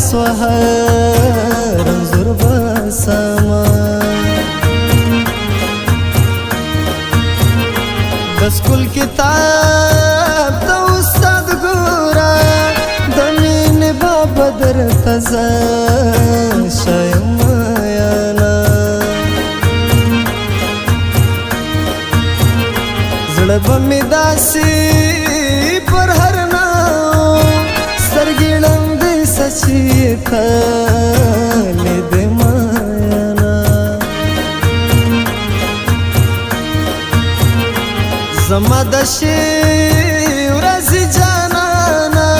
لاس وهه رنځور به سمه. د سکول کتاب ته استاد ګوره، د مینې بابا درته زه ښایم یانا. زړه به مې داسې پر هر ناو، سترګې ړندې سه چې ته لیدې میانا. زما د شې ورځې جانانه،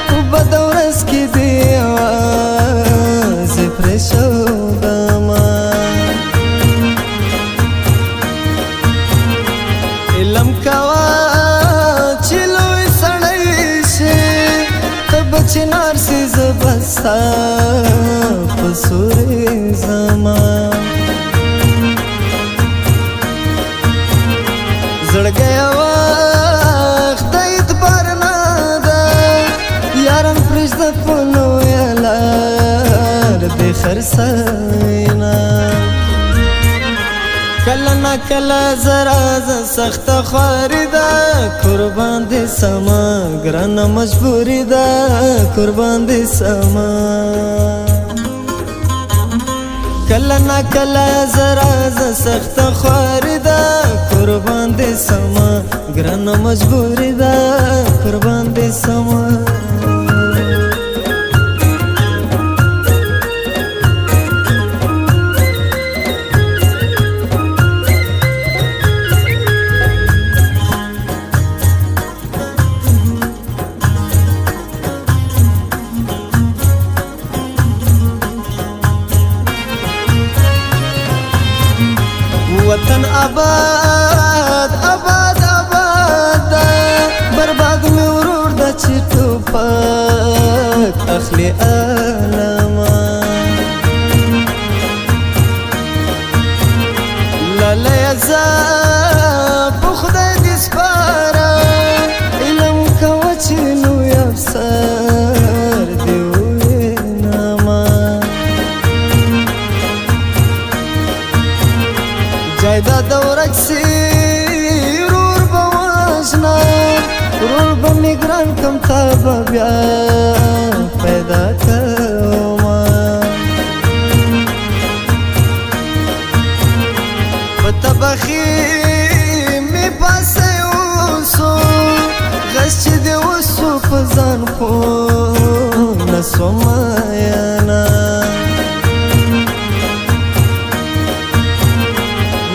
په بده ورځ کې دې یوازې پرېښودمه. علم کوه چې لوی سړی شې، ته به چنار سې زه به ستا په سورې زما. زړګی وخت د اعتبار نه ده، یاران پرېږده په لویه لار دې خرڅوینه. کله نا کله زرا ز سخت خواري ده، قربان دې سما ګرانه مجبوري ده، قربان دې سما. کله نا کله زرا ز سخت خواري ده، قربان دې سما ګرانه مجبوري ده، قربان دې سما. وطن آباد آباد آباد، برباد مې ورور د چې ټوپک اخلي علما. لالیه ځه په خدای دې سپاره، علم کوه چې لوی افسر دې ووینمه. جایداد ورک سي ورور به وژنه، ورور به مې ګران کم تا به بیا پیدا کومه. په تبخي مې پاسه اوسو، غش چې دې وسو په ځان خو نه سوم یانا.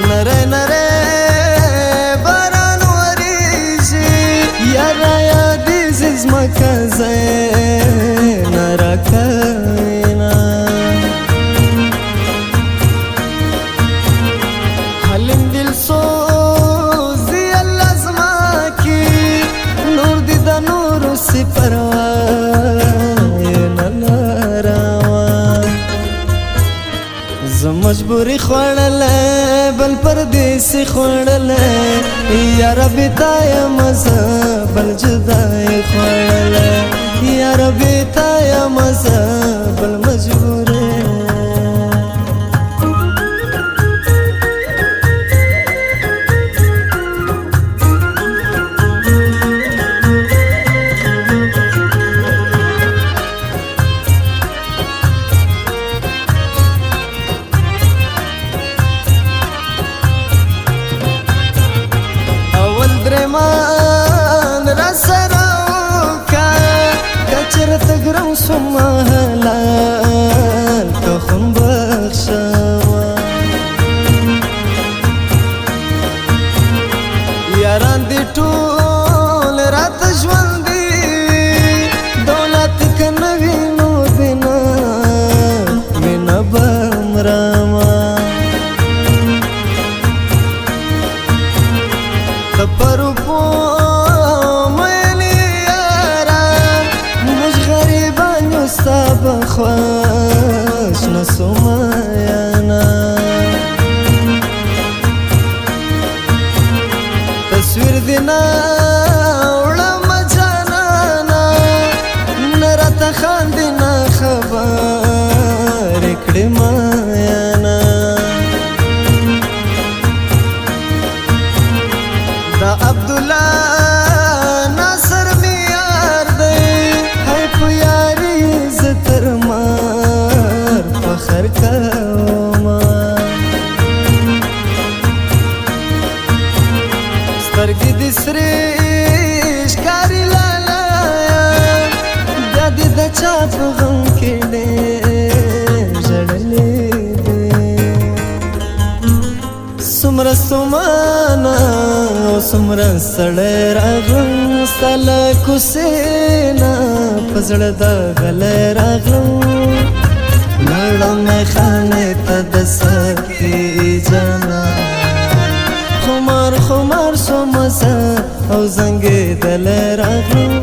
نری نری باران وریږي، یاره یادېږي ځمکه زه نه راکوینه. حلیم دل سوزي الله زما کې، نور دې د نورو سي پروا یې نه لرمه. زه مجبوري خوړلی بل پردیسي خوړلی، یاره بې تا یم زه بل جدایي خوړلی، یاره بې تا یم زه بل مجبوري. اول درمان را سره وکه، که چېرته ګرم سوم حلال که خون بخښمه. یاران دې ټول راته ژوندي وي، دولت که نه وي نو دې نه مینه به مرمه. ته په روپو مین یاره، موږ غریبان یو ستا به خوښ نه سو میانه. تصویر دې نه وړمه جانانه، نه راته خاندې نه کوم. سترګې دې سرې ښکاري لالا، بیا دې د چا په غم کې ډېر ژړلې دي؟ څومره ستومانه او څومره سړی راغلم، ستا له کوڅې نه په زړه د غلی راغلم. لاړم میخانې ته د سکتې جانا، خمار خمار شوم زه او زنګېدلی راغلم.